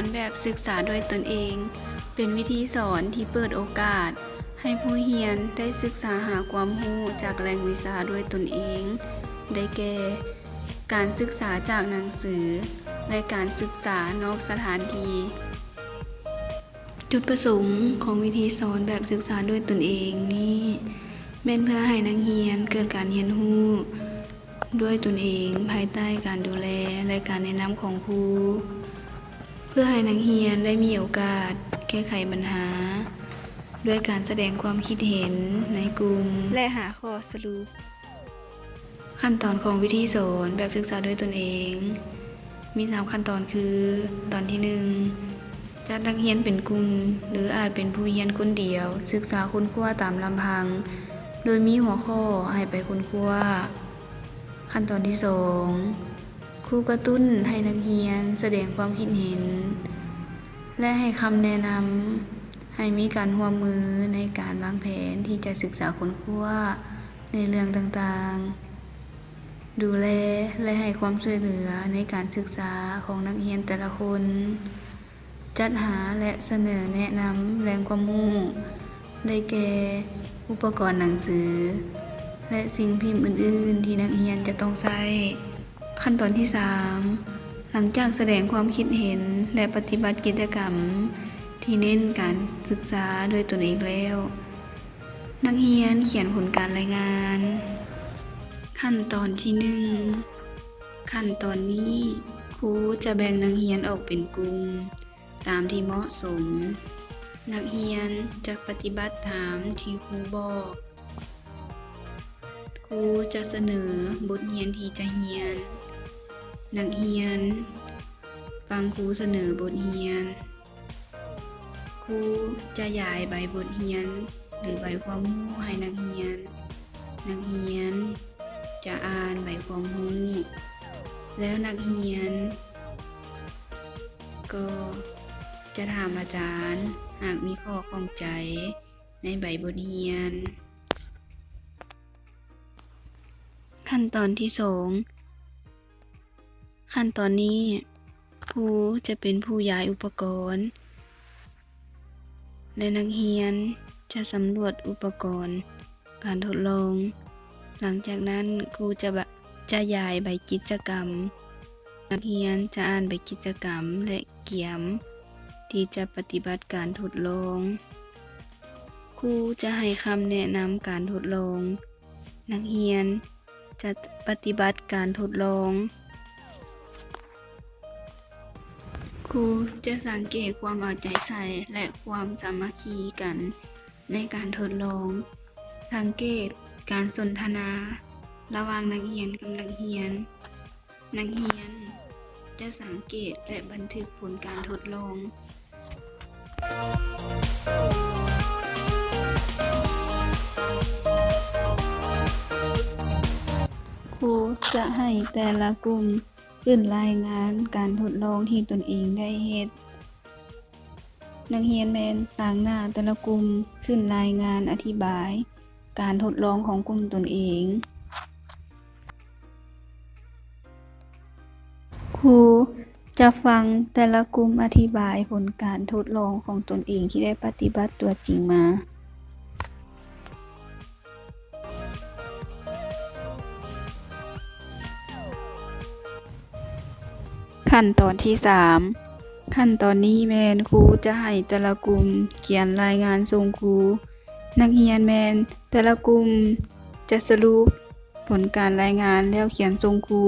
ນແບບສຶກສາດ້ວຍຕົນເອງ ເປັນວິທີສອນທີ່ເປີດໂອກາດໃຫ້ຜູ້ຮຽນໄດ້ສຶກສາຫາຄວາມຮູ້ຈາກແຫຼ່ງວິຊາດ້ວຍຕົນເອງ ໄດ້ແກ່ ການສຶກສາຈາກໜັງສື ແລະ ການສຶກສານອກສະຖານທີ່. ຈຸດປະສົງຂອງວິທີສອນແບບສຶກສາດ້ວຍຕົນເອງນີ້ ແມ່ນເພື່ອໃຫ້ນັກຮຽນເກີດການຮຽນຮູ້ດ້ວຍຕົນເອງ ພາຍໃຕ້ການດູແລ ແລະ ການແນະນຳຂອງຄູ, ເພື່ອໃຫ້ນັກຮຽນໄດ້ມີໂອກາດແກ້ໄຂບັນຫາດ້ວຍການສະແດງຄວາມຄິດເຫັນໃນກຸ່ມ ແລະ ຫາຂໍ້ສະຫຼຸບ. ຂັ້ນຕອນຂອງວິທີສອນແບບສຶກສາດ້ວຍຕົນເອງ ມີສາມຂັ້ນຕອນຄື ຕອນທີໜຶ່ງ ຈັດນັກຮຽນເປັນກຸ່ມ ຫຼື ອາດເປັນຜູ້ຮຽນຄົນດຽວ ສຶກສາຄົ້ນຄວ້າຕາມລຳພັງ ໂດຍມີຫົວຂໍ້ໃຫ້ໄປຄົ້ນຄວ້າ. ຂັ້ນຕອນທີສອງ ຄູກະຕຸ້ນໃຫ້ນັກຮຽນສະແດງຄວາມຄິດເຫັນ ແລະ ໃຫ້ຄຳແນະນຳໃຫ້ມີການຮ່ວມມືໃນການວາງແຜນທີ່ຈະສຶກສາຄົ້ນຄວ້າ ໃນເລື່ອງຕ່າງໆ, ດູແລ ແລະ ໃຫ້ຄວາມຊ່ວຍເຫຼືອໃນການສຶກສາຂອງນັກຮຽນແຕ່ລະຄົນ, ຈັດຫາ ແລະ ສະເໜີແນະນຳແຫຼ່ງຄວາມຮູ້ ໄດ້ແກ່ ອຸປະກອນໜັງສື ແລະ ສິ່ງພິມອື່ນໆ ທີ່ນັກຮຽນຈະຕ້ອງໃຊ້. ຂັ້ນຕອນທີສາມ ຫຼັງຈາກສະແດງຄວາມຄິດເຫັນ ແລະ ປະຕິບັດກິດຈະກຳທີ່ເນັ້ນການສຶກສາດ້ວຍຕົນເອງແລ້ວ, ນັກຮຽນຂຽນຜົນການລາຍງານ. ຂັ້ນຕອນທີໜຶ່ງ ຂັ້ນຕອນນີ້ ຄູຈະແບ່ງນັກຮຽນອອກເປັນກຸ່ມຕາມທີ່ເໝາະສົມ. ນັກຮຽນຈະປະຕິບັດຕາມທີ່ຄູບອກ. ຄູຈະສະເໜີບົດຮຽນທີ່ຈະຮຽນ. ນັກຮຽນຟັງຄູສະເໜີບົດຮຽນ. ຄູຈະຫຍາຍໃບບົດຮຽນ ຫຼື ໃບຄວາມຮູ້ໃຫ້ນັກຮຽນ. ນັກຮຽນຈະອ່ານໃບຄວາມຮູ້ ແລ້ວນັກຮຽນກໍຈະຖາມອາຈານ ຫາກມີຂໍ້ຂ້ອງໃຈໃນໃບບົດຮຽນ. ຂັ້ນຕອນທີສອງ ຂັ້ນຕອນນີ້ ຄູຈະເປັນຜູ້ຢາຍອຸປະກອນ ແລະ ນັກຮຽນຈະສຳຫຼວດອຸປະກອນການທົດລອງ. ຫຼັງຈາກນັ້ນ ຄູຈະບະ ຈະຢາຍໃບກິດຈະກຳ. ນັກຮຽນຈະອ່ານໃບກິດຈະກຳ ແລະ ກຽມທີ່ຈະປະຕິບັດການທົດລອງ. ຄູຈະໃຫ້ຄຳແນະນຳການທົດລອງ. ນັກຮຽນຈະປະຕິບັດການທົດລອງ. ຄູຈະສັງເກດຄວາມເອົາໃຈໃສ່ ແລະ ຄວາມສາມັກຄີກັນໃນການທົດລອງ. ສັງເກດການສົນທະນາລະຫວ່າງນັກຮຽນກັບນັກຮຽນ. ນັກຮຽນຈະສັງເກດ ແລະ ບັນທຶກຜົນການທົດລອງ. ຄູຈະໃຫ້ແຕ່ລະກຸ່ມຂຶ້ນລາຍງານການທົດລອງທີ່ຕົນເອງໄດ້ເຮັດ. ນັກຮຽນແມ່ນຕາງໜ້າແຕ່ລະກຸ່ມຂຶ້ນລາຍງານອະທິບາຍການທົດລອງຂອງກຸ່ມຕົນເອງ. ຄູຈະຟັງແຕ່ລະກຸ່ມອະທິບາຍຜົນການທົດລອງຂອງຕົນເອງທີ່ໄດ້ປະຕິບັດຕົວຈິງມາ. ຂັ້ນຕອນທີສາມ ຂັ້ນຕອນນີ້ແມ່ນຄູຈະໃຫ້ແຕ່ລະກຸ່ມຂຽນລາຍງານສົ່ງຄູ. ນັກຮຽນແມ່ນແຕ່ລະກຸ່ມຈະສະຫຼຸບຜົນການລາຍງານແລ້ວຂຽນສົ່ງຄູ.